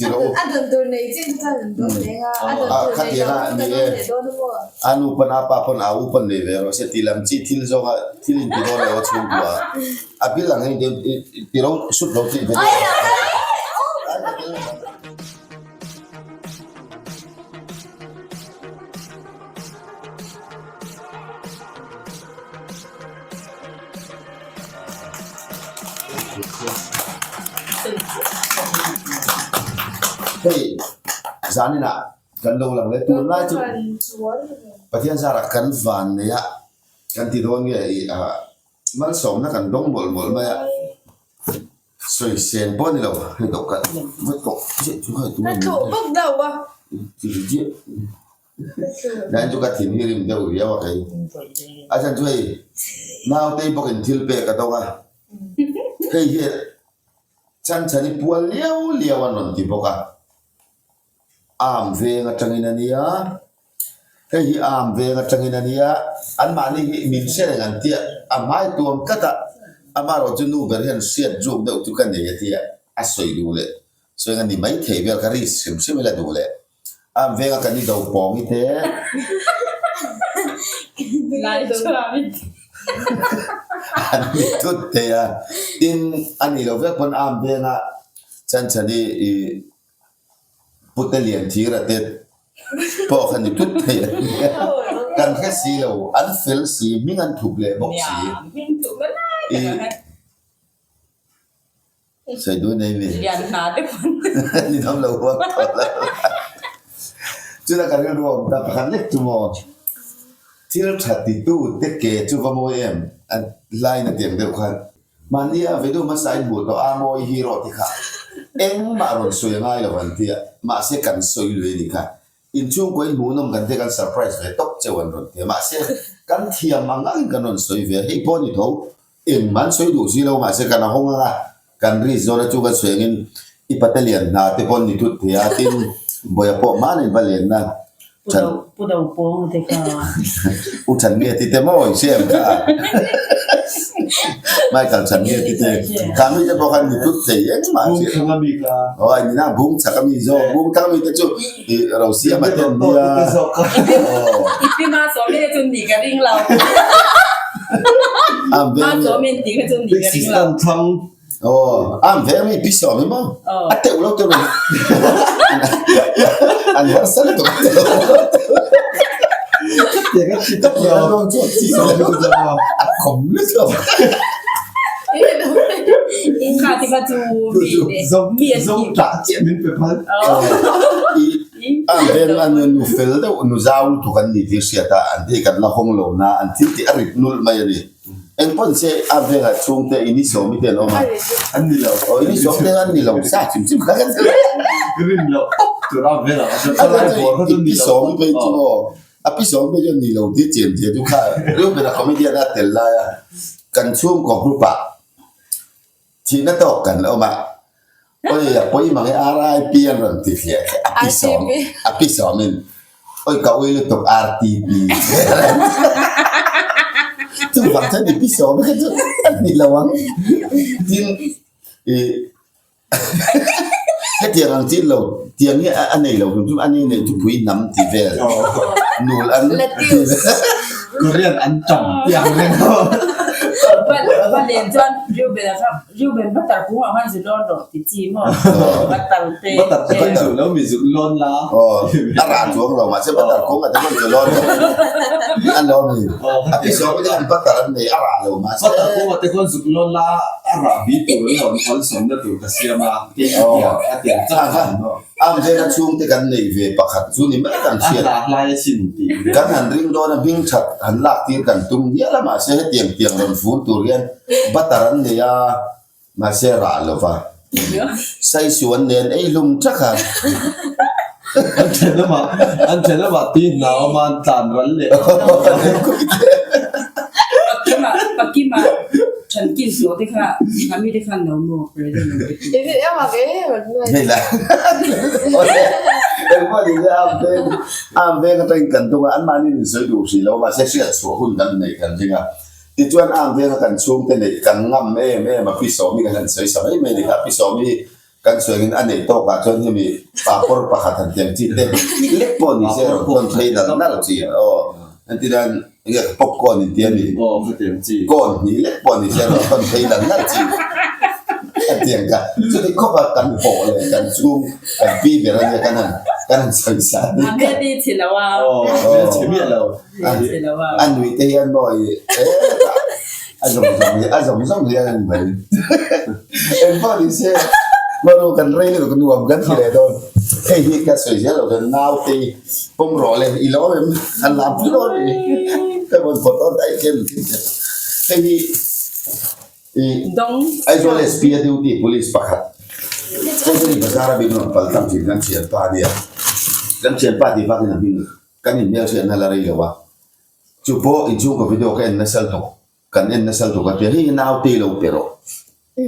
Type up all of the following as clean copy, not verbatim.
Ti rawh u. A dawn tur nei chin chu chuan an dawn reng a, a dawn tur nei lo chu ka dawn leh dawn a maw? A nu pawn a pa pawn a u pawn nei ve rawh se ti lam chi thil zawng a thil in ti dawn lo a chhungkua a bil ang hi ti ro sut lo tih ve Hei zaninah kan lo lang leh tunlai chu Pathian zarah kan van nei a kan ti dawn nge ih ah malsawmna kan dawng mawlh mawlh mai a sawisel pawh a ni lo hei dawhkan vek pawh chiah chu hei tunge min Nai chu ka thin hi rim deuh riau a kei. A chhan chu hei nautei bawkin thil pek a dawng a, hei hi chhan chhan hi pual liau liau an rawn ti bawk a, arm veng atangin a nia, hei hi arm veng atangin a nia, anmahni hi min hre reng an tia, a hmai tuam tlat a, amaherawh chu nu ber hian hriat ruk deuh chu ka nei a tia, a sawi duh leh sawi ang a ni maithei vel ka risk hrim hrim ila duh leh. Am venga kan i do pawng i te. An ni tut thei a. Tin, a nih loh vek pawn am venga Chanchani i pute lian thir a te pawh kha ni tut thei a nia. Kan hre si lo, an fel si, hming an thup leh bawk si. I. Sawi duh nei mi. Lian hna te pawn. Ni dam lo huat tawh lo. Chutah ka rilru a awm ta pakhat lek chu maw. Thil tha titu te ke chu va mawi em? A line a tiang deuh khan. Mahni a video hmasa in hmuh tawh a mawi hero te kha engmah rawn sawi a ngai lo an ti a, mahse kan sawi lui a nih kha. Inchhungkaw in hmuhnawm kan te kan surprise ve tawp cheu an rawn ti a, mahse kan thiam ang angin kan rawn sawi ve a, hei pawh a ni tho. Engmah an sawi duh si lo mahse kan a hawng ang a, kan risk zawn a chu kan sawi angin i pate lian hna te pawh an ni thut thei a, tin Bawia pawh hmanin va lenna Pu Do Pu Do Pawng te kha. U Chan nge ti te maw i hre ang kha. Michael Chan nge ti te. Kha mi te pawh khan ni thut thei engmah Bung chhak a mi kha. Aw ni na bung chhak a mi zawk bung thak a mi te chu i Rosiama te an nia. I pi ma sawm e chu ni ka ring lo. Ma sawm in ti kha chu ni ka ring lo. Thang. Aw, am ve mi pi sawm i maw? A teuh lo teuh lo. An harsa lutuk a teuh lo. Tiang a chi tak lo. A khawm lutuk. Kha ti kha chu mi mi an Zo tah chiah min pe phal. An veng an nu fel deuh nu zau lutuk an ni tih hriat a, an ti kan la hawng lo na, an thil tih a rit nulh mai a ni. Engpawn se a vengah chhungte in i sawmi te an awm a. An ni lo. Aw in i sawm te an ni lo sa chim chim kha kan ti. Rin loh tawp tur a vengah a chuan thalai bawr kha chu ni lo. I sawmi phei chu aw a pi sawmi phei chu ni lo tih chian zia chu kha Reuben a comedian a tel lai a kan chhungkaw group ah Thihna tawk kan awm a, Oi a pawi mang e RIP an rawn ti thliah thliah a pi sawm a pi sawmin Oi ka ui lutuk RTP chuvang chuan i pi sawm kha chu a ni lo ang tin i hetiang ang chi lo tiang hi a nei lo hrim hrim a ni nei chu pui hnam ti vel nul an ti vel. Korean an tam tiang reng ho. Va len chuan Reuben a kha Reuben butter kung ah khan zu lawn rawh ti chi maw butter te Butter te khan zu lo mi zuk lawn la. Aw a rah chuang lo mahse butter kung ah te khan zu lawn rawh an lo mi a pi sawm te an butter an nei a rah lo mahse Butter kung ah te khan zuk lawn la a rah bi tur an lo awlsam na tur ka siam a ti a tiang a tiang chak khan. Am vela chhungte kan nei ve pakhat chu ni mai kan hriat. A hla hlai asin tih ve. Kan han ring dawn a hming that han lak tir kan tum hial a mahse hetiang tiang rawn fun tur hian butter an nei a mahse rah lo va saisu an nen ei hlum thak a. An then lamah an then lamah tui hna awm a an tlan ral leh. Pakima Pakima Thankin tawh te kha a mi te khan lo maw president lo te chu. Hei la engpawh ni se am veng am veng atangin kan tum a anmahni min sawi duh hrih lo mahse hriat chhuah hun kan nei kan ring a tichuan am venga kan chhungte neih kan ngam em em a pi sawmi kan han sawi sa mai mai ni kha pi sawmi. Kan sawiin a neih tawkah chuan hemi papawr pakhat han tiang chi te lek pawh ni se rawn thawn phei nal nal chi aw. Engtinan enge popcorn in ti a mi? Aw ka tiang chi. Corn hnih lek pawh ni se rawn thawn phei nal nal chi a tiang kha. Chuti khawp a kan pawh leh kan chhung kan pi ber a nia kan han kan han sawi sa a ni. A hmel hi chhe lo a. Aw hmel chhe miah lo. A nuih te hian maw i hetah a zawng zawng hi a zawng zawng hian a ni mai. Engpawh ni se Maru kan rei lutuk nuam kan ti leh dawn. Hei hi ka sawi zel lo chuan naute i pawm rawh le i lo em an lam pui dawn ni. Ka rawn phawt dawn daih hian min thil hei hi i Aizawl SP a duty police pakhat Chaudhary Bazar a bik rawn pal tlang thin kan thianpa a nia. Kan thianpa tih vakin a hming Kan inhmelhriatna la rei lo a, chu pawh inchhungkaw video ka en nasa lutuk, kan en nasa lutuk a tia hei hi naute lo pe rawh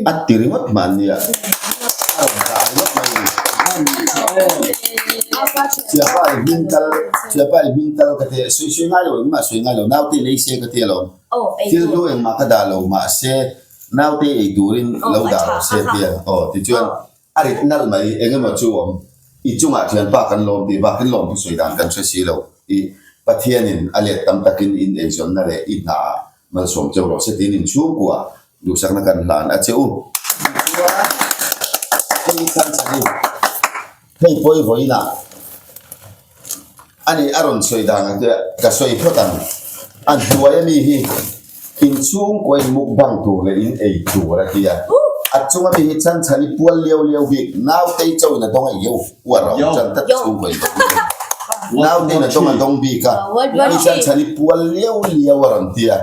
a ti ringawt mahni a, a rawn dah ringawt mai a ni. Thiapa i hming tal, thiapa i hming tal ka tia, sawi sawi ngai lo engmah sawi ngai lo, naute lei se ka tia alawm, thil hlu engmah ka dah lo mahse naute ei turin lo dah rawh se tia aw tichuan A rit nalh mai, eng emaw chu awm. I chungah thianpa kan lawm tih bak in lawm thu sawi dan kan hre si lo. I Pathianin a let tam takin in eizawnna leh i hna ah malsawm cheu rawh se tiin in chhungkua duhsakna kan hlan a che u. Tichuan, hei kan chhan i, hei pawi vawiinah A nih a rawn sawi dan ang te ka sawi phawt ang. A hnuai ami hi in chhungkaw in mukbang tur leh in ei tur a ti a. A chung ami hi chan chhan i pual liau liau bik nautei chauhin a dawng a iau uar a awm chan tlat chhungkaw in dawng bik a ni. Nauteiin a dawng a dawng bik a. Hei chan chhan i pual liau liau a rawn ti a.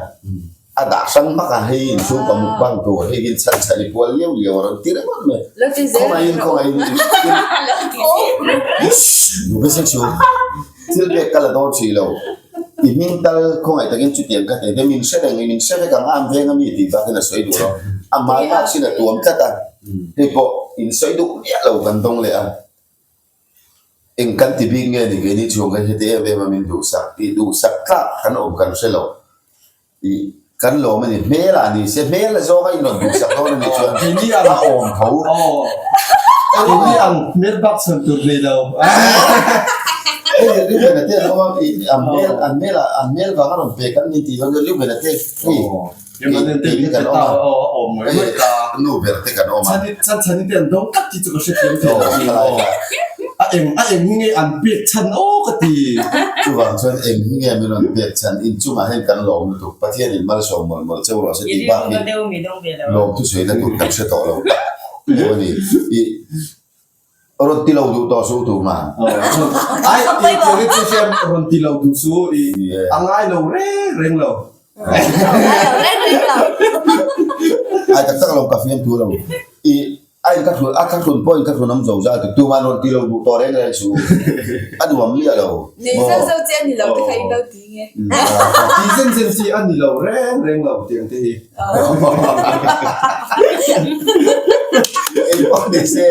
A dah hrang hmak a, hei inchhungkaw mukbang tur hei hi chhan chhan i pual liau liau a rawn ti ringawt mai. Khawngaihin khawngaihin thil pek ka la dawn hrih lo. I hming tal khawngaih takin chutiang ka ti te min hre reng i min hre vek ang a an veng ami tih bakin a sawi duh lo. A hmai lak sin a tuam tlat a, hei pawh in sawi duh miah lo kan dawng leh a. Eng kan ti bik nge ni keini chhung kha heti em em a min duhsak tih duhsak tlak kan awm kan hre lo. I kan lawm a ni hmel ah ni se hmel a zawng a in rawn duhsak dawn a nih chuan Keini ang a awm tho. Aw keini ang hmel bak chhan tur nei lo. Hei Reuben-a te an awm a i an hmel an hmel ah an hmel vang a rawn pe kan ni tih dawn chuan Reuben-a te hei keini kan awm a hei nu ber te kan awm a. Chhan chhan te an dawng tlat tih chu ka hrethiam thei lo. A eng a eng hi nge an pek chhan aw ka ti. Chuvang chuan eng hi nge min rawn pek chhan inchungah hian kan lawm lutuk Pathianin malsawm mawlh mawlh cheu rawh se tih bak hi lawm thusawi na tur kan hre tawh lo tak deuh a ni. I rawn ti lo duh tawh suh tumah. Ai i tih hi chu rawn ti lo duh suh i a ngai lo reng reng lo. Ai tak tak lo ka fiam thu lo. I a in ka thlun a ka thlun pawh in ka thlun awm zo zai tu tuman rawn ti lo duh tawh reng reng su. A nuam miah lo. Nei zeuh zeuh chi a ni lo te kha in lo ti nge. Ti zen zen chi a ni lo reng reng lo tiang te hi. Eng pawh ni se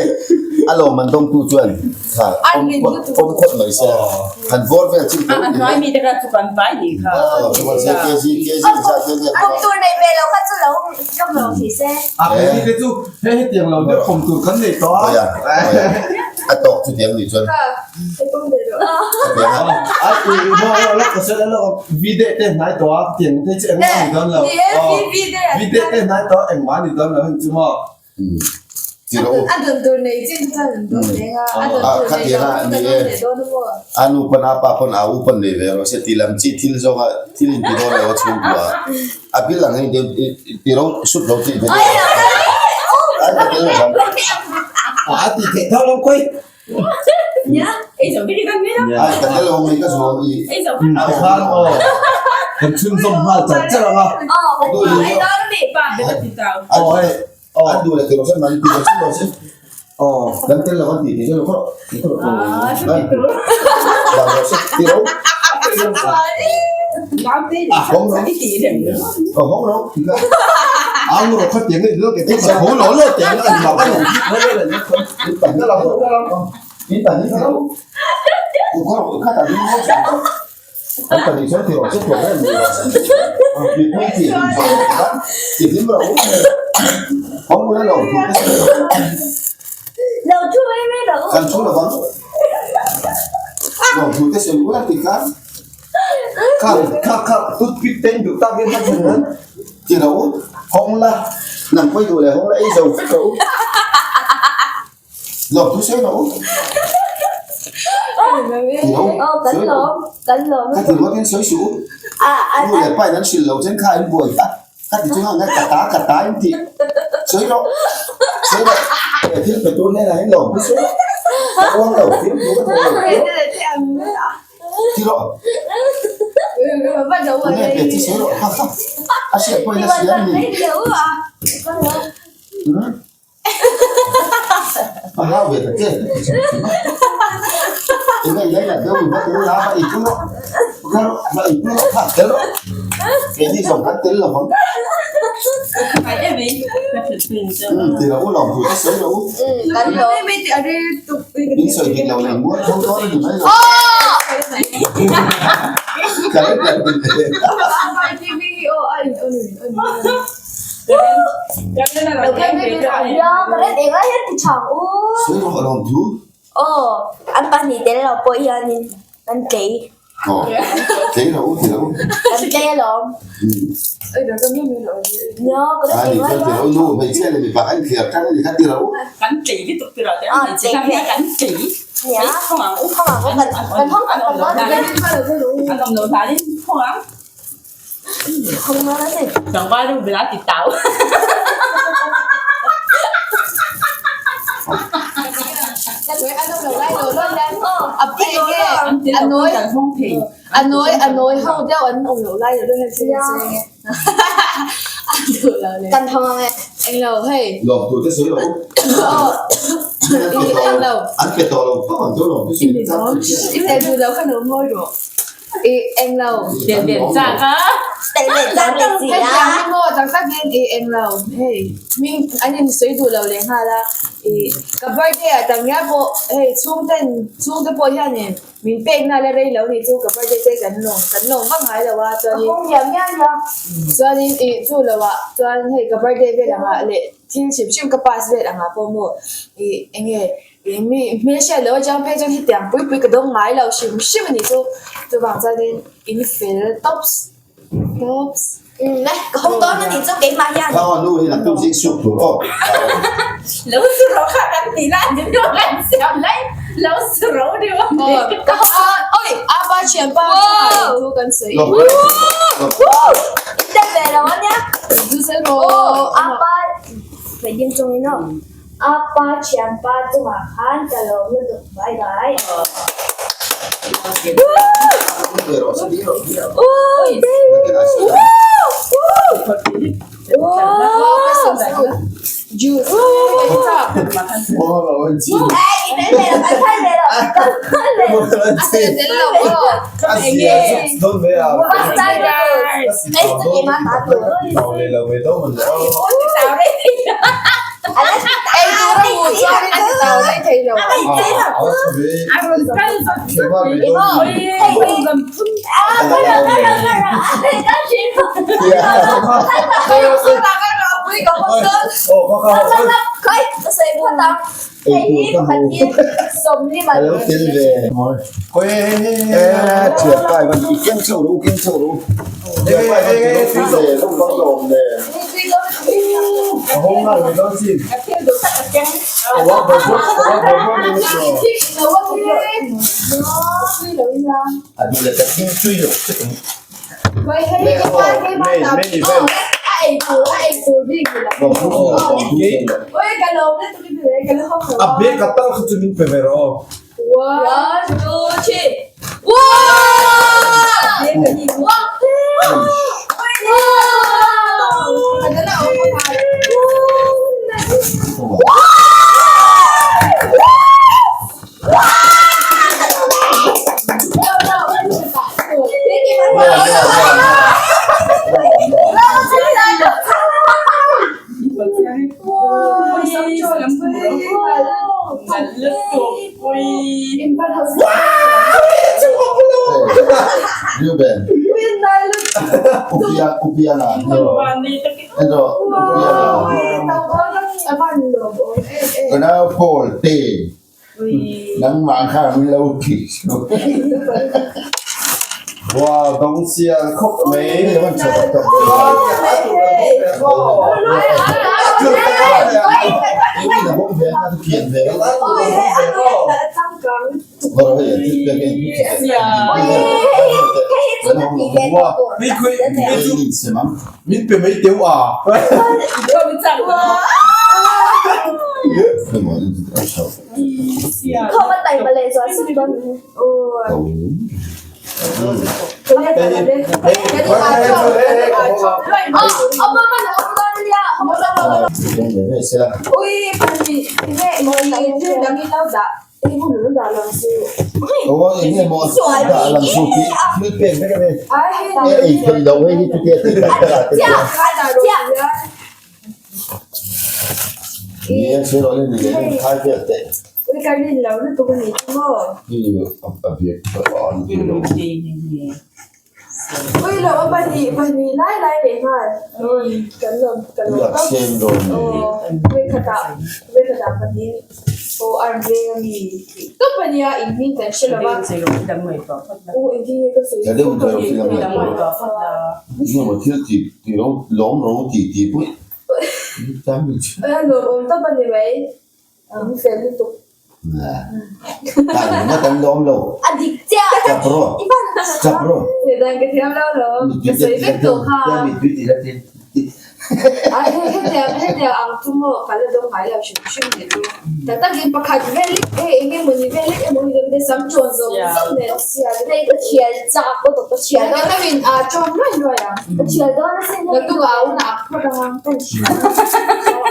a lawm an dawngtu chuan kha awm awm khawt mai se han vawr vel chin tawh a hnuai mi te kha chu kan vai ni kha kg kg Khawm tur nei ve lo kha chu lo tlawm lo thei se. A keini te chu hei hetiang lo deuh khawm tur kan nei tawh a. A tawk chu tiang ni chuan. Vide te hnai tawh a tiang te chu engmah ni dawn lo. Vide te hnai tawh engmah ni dawn lo heng chu maw. A dun tur nei chin chuan an dawn reng a, a dun tur nei lo chu kan awm leh dawn a maw. A nu pawn a pa pawn a u pawn nei ve rawh se ti lam chi thil zawnga thil in ti dawn lo a chhungkua a bil ang hei ti ro sut lo tih ve deuh a ka tel lo vang. A ti theih tho lo khawi. Ai ka tel lo mai ka zuam i. Khan aw kan chhunzawm nghal char char ang a. An duh leh tilo chuan mahni tilo chu lo se. Kan tel lo an tih tih chu lo khawrh khawrh Lang lo se tilo. Hawng ro. Hawng ro. Ang ro kha tiang lo ke te ho lo lo tiang an ma lo In tan na lo. In tan ni lo. Ku khawrh kha ta ni mo. An pahnih chuan ti rawh che tuah reng mai rawh se. Mipui ti hlim zawh loh khan ti hlim ro. Hawng ula lo thu te sawi rawh. Lo thu mai mai rawh u. Kan thu lovang. Lawmthu te sawi ula ti khan. Kha kha kha toothpick te in duh tak hian ka thlen nan. Ti rawh u. Hawng la. Nang pawh i duh leh hawng la ei zo vek rawh u. Lawmthu sawi rawh u. Ti rawh u. Aw kan lawm. Kan lawm. Ka ti ruat in sawi suh u. Nu leh pa in an hrilh lo chen kha in buai kha. Ka ti chu ngang ka ta ka ta in ti. Sawi rawh. Sawi rawh. He thil pe tur hnenah hian lawmthu sawi rawh. Ka uang lo. Thil thu ka thawh lo. Ti rawh. Tunge pe chi sawi rawh. Kha kha. A hriat pawhin a hria a ni. A hlau ve ta che. Eng nge i deuh in va tel la va ei pui rawh. Va rawh va ei pui rawh kha tel rawh. Keini zawng kan tel lo vang. Ti rawh u lawm thu te sawi rawh u. Min sawi dik lo leh mual tho dawn a ni mai lo. Ka ring lo ni. Sawi rawh lawm thu. Aw, an pahnih tel lo pawh hianin kan tlei. Aw, tlei rawh u ti rawh u. Kan tlei alawm. Nia, ka A ni chuan ti rawh u nu hmeichhia leh mipa kan inthliar khan a ni kha ti rawh u. Kan tlei lutuk ti rawh te a hmeichhe kha hian kan tlei. Nia, Thawng ang u. Thawng ang u kan kan thawng An awm loh hnanin an awm loh hnanin thawng ang. Tlangval ru bela ti tau. Lawmtu te sawi lo. An pe tawh lo tawp ang chu lawmtu sawi lo. I eng lo. Tel ve chak a. Tel ve chak leh si a. Hetiang hi maw tak tak hian i eng lo. Hei hming an in sawi duh lo leh nghal a. I ka birthday ah tak ngial pawh hei chhungten chhungte pawh hianin min pek na la rei lo nih chu ka birthday te kan lawm kan lawm vak ngai lo a chuanin Ka hawng diam mial mial. Chuanin i chu lo ah chuan hei ka birthday vel angah leh thil hrim hrim ka pass vel angah pawh maw i eng nge Ih mi hmelhriat loh atang phei chuan hetiang pui pui ka dawng ngai lo hrim hrim a nih chu. Chuvang chuanin in fel tops tops. Umm le, ka hawng dawn a nih chu keimah hian. Kha nu hi naktuk zing suk tur aw. Lo su ro kha kan ti la ni lo kan siam lai lo su ro ni wa. Ka hawng dawn oi apa thianpa chu thu kan sawi. In tel ve lo ania. Zu sel ro. Apa wedding chungin aw. A pa thianpa chungah khan ka lo lutuk bai bai. Ei tur a hmuh chuan a ti tau daih thei lo. A bag a tal kha chu min pe ve rawh aw. Reuben Upia Upiana Endo Upiana. A van lawm awm em em. Ka nau Paul te nangmah kha min lo thih chu. Wow, dawng sial khawp mai. Min pe mai teuh a.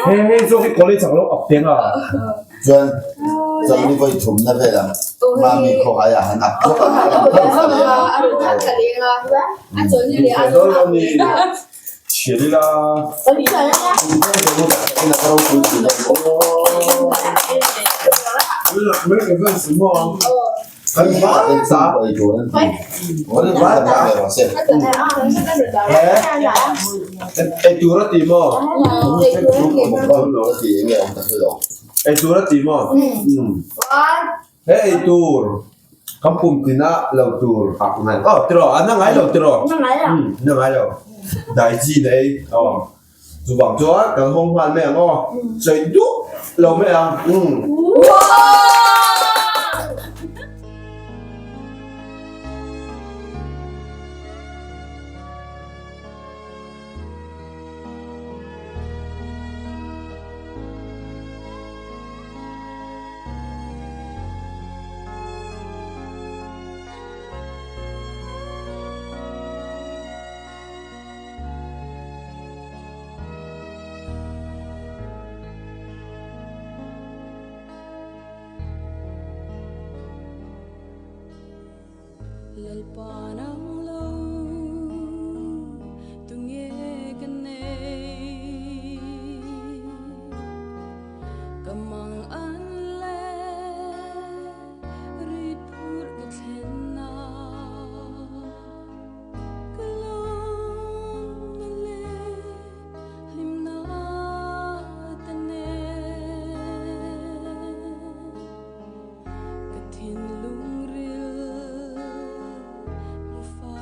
Hei hei zawk hi college ang lo up teng a. Chuan chawlhni vawi thumna velah Mami khawhai ah han up tawp a. Chhiat ila. Eitur a ti maw? Eitur a ti maw? He eitur kan pum tina lo tur aw tiraw a na ngai lo tiraw? Na ngai lo daiji na ei aw chuvang chuan kan hawng nghal mai ang aw sawi duh lo mai ang. Lalpa nang lo tunge ka nei Ka mang an le rit phur ka thlen na Ka lawm na le hlim na ta nen Ka thinlung ril hmu fai.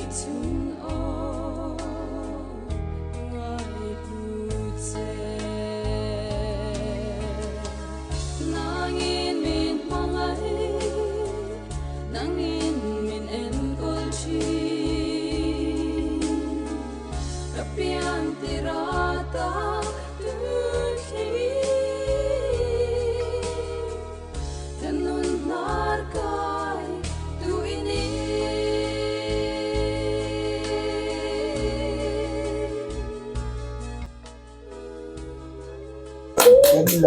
chhun aw ngai hlu che. Nangin min hmangaih, nangin min enkawl thin. Ka pian tirata tun thlengin ka nun hnar kai tu i ni. A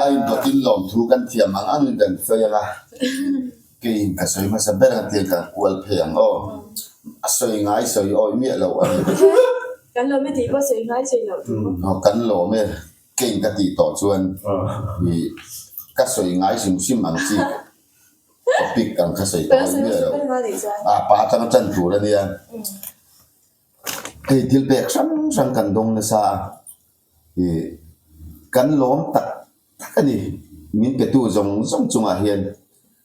indawtin lawmthu kan thiam ang angin kan sawi ang a, keiin ka sawi hmasa ber ang tiang kan kual phei ang aw. A sawi ngai sawi awi miah lo a ni. Kan lawm e tih pawh sawi ngai sawi loh tur. Aw kan lawm e, keiin ka tih tawh chuan ih ka sawi ngai hrim hrim ang chi topic ang kha sawi tawh awi miah lo. A pa atanga tan tur a nia. Hei thil pek hrang hrang kan dawng nasa a, ih kan lawm tak tak a ni. Min petu zawng zawng chungah hian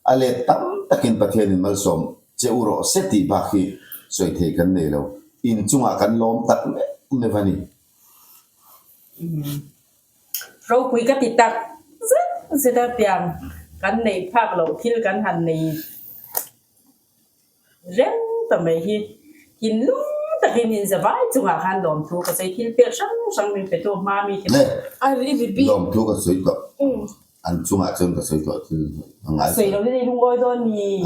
a let tam takin Pathianin malsawm che u rawh se tih bak hi sawi thei kan nei lo. In chungah kan lawm tak meuh meuh a ni. Ropui ka ti tak zet zet a piang kan neih phak loh thil kan han nei. Reng ta mai hi thinlung takin in za vai chungah khan lawmthu ka sawi thil pek hrang hrang min pe tu hma mi te Le lawmthu ka sawi tawh an chungah chuan ka sawi tawh thil a ngai sawi lo hi lungawi dawn mi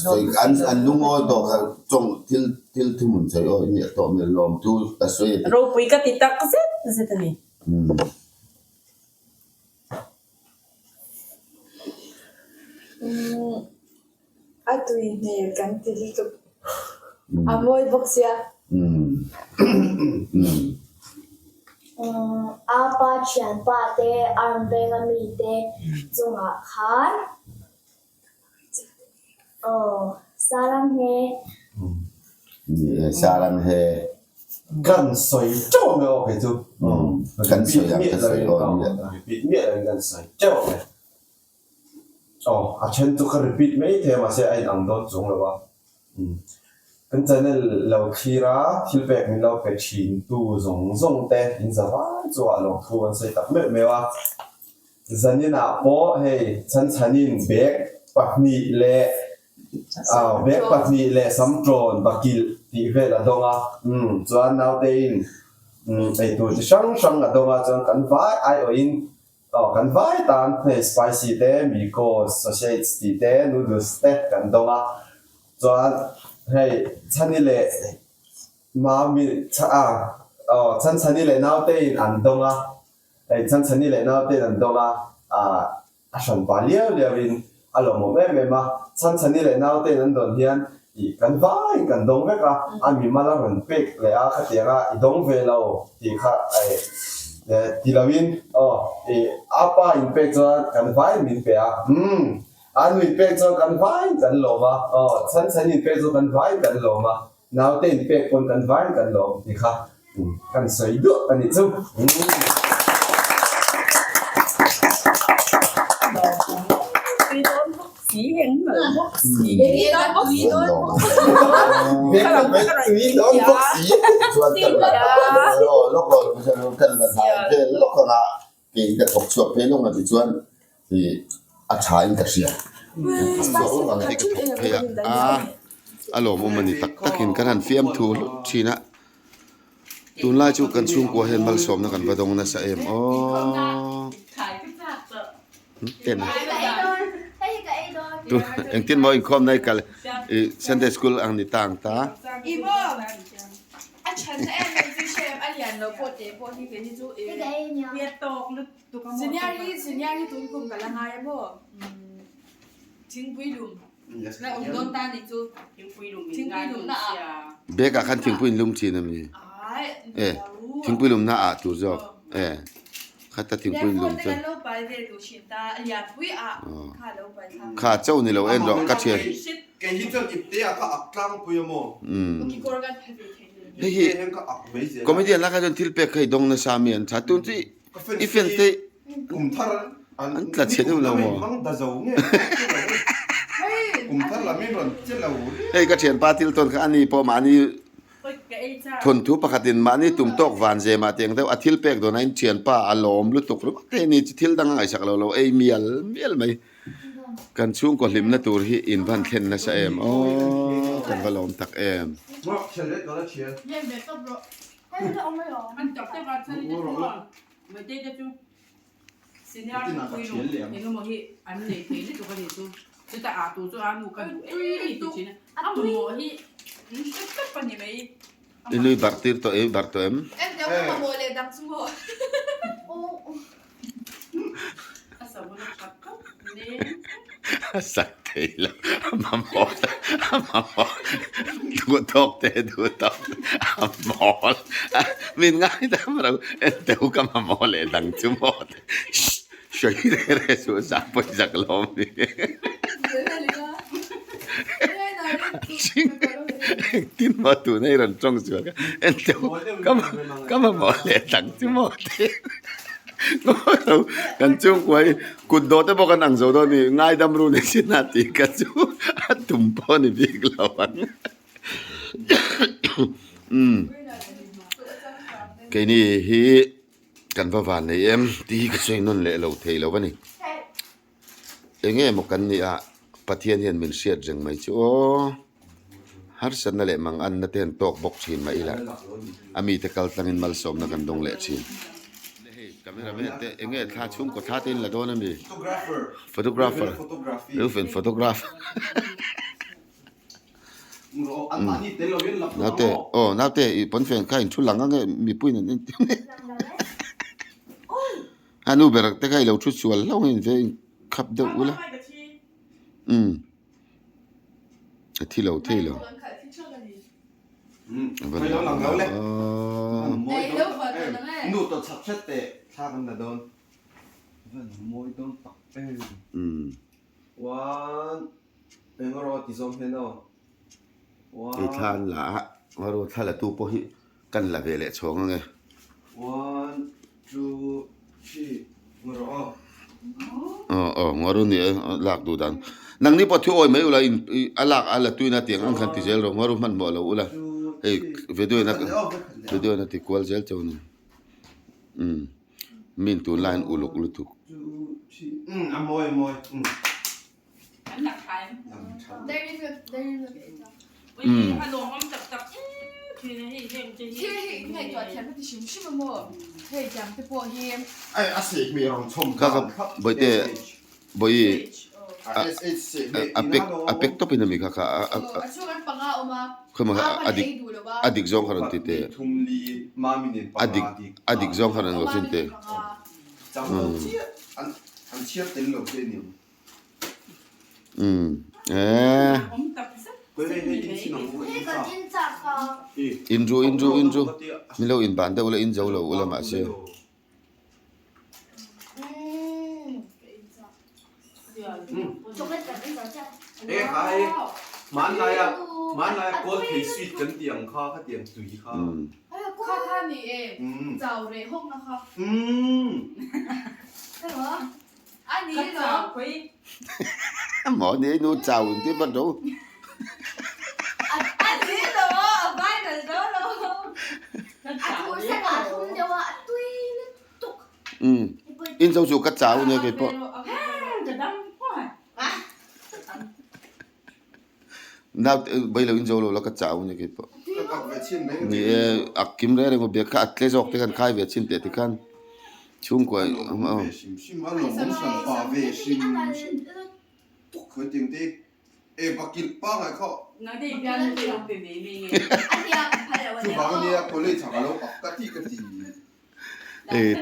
sawi an an lungawi tawh kha tawng thil thil thuhmun sawi aw i tawh mi lawmthu ka sawi a ti ropui ka ti tak zet zet a ni. A tui hmel kan ti lutuk. A mawi bawk sia. A pa thianpa te arm venga mite chungah khan Aw, Sarang he. Ni e, Sarang he. Kan sawi teuh ang e aw kei chu. Kan sawi ang ka sawi aw nia. Repeat miah lo in kan sawi teuh ang e. Aw, a then chu ka repeat mai thei a mahse a inang dawn chung lo a. Kan channel lo thlir a, thil pek min lo pe thin tu zawng zawng te in za vai chungah lawmthu kan sawi tak meuh meuh a. Zaninah pawh hei chhanchhanin bag pahnih leh bag pahnih leh samṭawn bakilh tih vel a dawng a, umm chuan nautein eitur chi hrang hrang a dawng a, chuan kan vai aiawhin aw kan vai tan hei spicy te miko sausage tih te noodles te kan dawng a, chuan hei chhani leh mami aw chhanchhani leh nautein an dawng a. Hei Chhanchhani leh naute an dawng a, ah a hran pa liau liau in a lawmawm em em a. Chhanchhani leh naute an dawn hian ih kan vaiin kan dawng vek a, a mimal a rawn pek leh a khatiang a i dawng ve lo tih kha eh ti lo in aw ih a pa in pek chuan kan vaiin min pe a, umm a nu in pek chuan kan vaiin kan lawm a, aw Chhanchhani in pek chuan kan vaiin kan lawm a. Naute in pek pawn kan vain kan lawm ti kha kan sawi duah a nih chu. Kei ka thawk chhuak phei lawng a ti chuan ih a tha in ka hria. Chhuak lawk ang tih ka thawk phei a, a a lawmawm a ni tak tak in kan han fiam thu hlut thin a. Tunlai chu kan chhungkua hian malsawmna kan va dawng nasa em aww. Ten engtin maw inkhawm na i kal ih Sunday school ang ni ta ang ta. A chhanna em em chu hre em a lian lo pawh teh pawh hi kei hi chu e Junior hi junior hi tun kum ka la ngai a maw thingpui lum la awm dawn ta nih chu thingpui lum na ah Bag ah khan thingpui in lum thin ami e thingpui lum na ah tur zawk e khata thingpui in lum chu. pai vel duh thin ta, a lianpui ah kha lo pai thlak. Kha chauh ni lo en rawh ka thian. Kei hi chuan ipte ah ka ak tlangpui a maw? Kikawr kan phe ve thei hle. Hei hi comedian la kha chuan thil pek kha i dawng nasa mi an tha tun chu i fans te an tla chhe deuh lo maw? Hei ka thianpa thil tawn kha ani pawh mahni Thawnthu pakhatin mahni tum tawk van zem ah tiang deuh a thil pek dawn ain thianpa a lawm lutuk ringawt te ni chu thil dang a ngaihsak lo lo ei mial mial mai. Kan chhungkaw hlimna tur hi in van thlen nasa em aw kan va lawm tak em. Senior thupui lung engemaw hi an nei thei lutuk a nih chu. Chutah ah tur chu a nu ka duh em i ti thin a. A mamawh hi an hre tawp a ni mai. I nui barh tir tawh i barh tawh em? Em teh ka mamawh leh dang chu maw. A savun a that khawp nen. A sak thei lo a mamawh a mamawh duh tawk te duh tawk a mawl min ngaidam ro en teh u ka mamawh leh dang chu maw te sawi reh reh suh zah pawh i zak lo ami engtin maw tuna i rawn tawng chhuak a en teh u ka mamawh leh dang chu maw te. Kan chhungkua hi kut dawh te pawh kan ang zo dawn a ni, ngaidam ru ni sin a tih kha chu a tum pawh a ni bik lo ang. Umm keini hi kan va van nei em tih hi ka sawi nawn leh lo thei lo a ni. Eng emaw kan nih a Pathian hian min hriat reng mai chu aw. Harsatna leh manganna te an tawk bawk thin mah ila a mite kal tlangin malsawmna kan dawng leh thin. Hei cameraman te eng nge thla chhungkaw thla te in la dawn a mi? Photographer Reuben photographer Naute aw naute i pawnfen kha in thu lang ang e mipuiin an entir mai a nu ber te kha i lo thu sual hlauh ang in ve in khap deuh ula umm. A thi lo thei lo. Hei thla an la a, ngaruat thla la tu pawh hi kan la ve leh chhawng ang e. Aw aw ngaru ni e lak duh dan. Nangni pawh thu awi mai ula in a lak a la tuina tiang ang khan ti zel rawh ngaru hmanhmawh lo ula hei video in a video in a ti kual zel chauh a ni. Umm min tunlaiin uluk lutuk. Kha kha bawihte bawihi a pack a pack tawp in a mi kha kha khawimaw kha a dik a dik zawng kha rawn ti teh a dik a dik zawng kha rawn lo chin teh. In ru in ru in ru min lo in ban deuh ula in zo lo ula mahse. Maw ni nu chau in ti vat ro. Um in zo chu ka chau nia kei pawh. Nau bai lo in zo lo la ka chau nia kei pawh. Ni e a kim reng reng biak kha a tle zawk te khan khai ve chin teh tikhan chhungkua Hei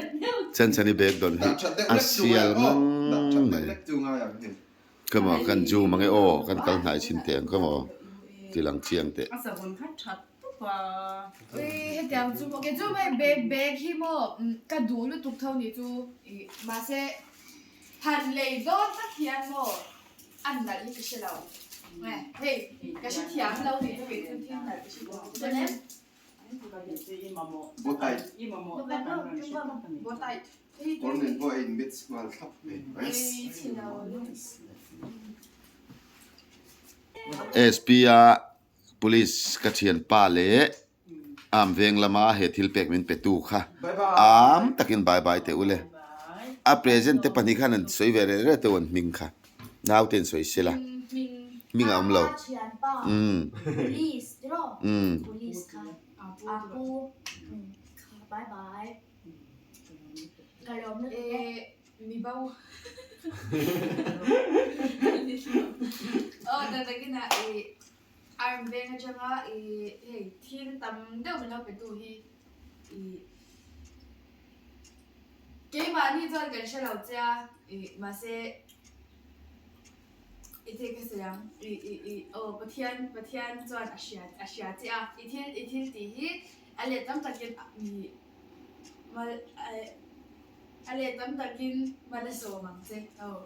Chanchani bag dawn hi a sial ngang mai. Kha maw kan ju mang e aw kan kal hnai chhin teh ang kha maw ti lang chiang teh. A savun kha that tawp a. Ui hetiang chu maw kei chu hei bag bag hi maw ka duh lutuk tho nih chu mahse. Han lei dawn tak hian maw a nalh hi ka hre lo. Hei ka hre thiam lo tih chu kei chu thil nalh ka hre thiam lo. Kawr nen pawh a in match nghal thlap mai. SP a Police ka thianpa leh Am veng lama he thil pek min pe tu kha am takin bye bye teh ule. A present te pahnih khan an sawi ve reh reh teuh an hming kha. Naute an sawi sela. Hming a awm lo. Umm. Umm. Arm veng atanga i hei thil tam deuh min lo pe tu hi i keimahni chuan kan hre lo che a i mahse i thil ka sawi ang i i i aw Pathian Pathian chuan a hria a hria che a i thil i thil tih hi a let tam takin i mal a let tam takin mal a sawm ang che aw.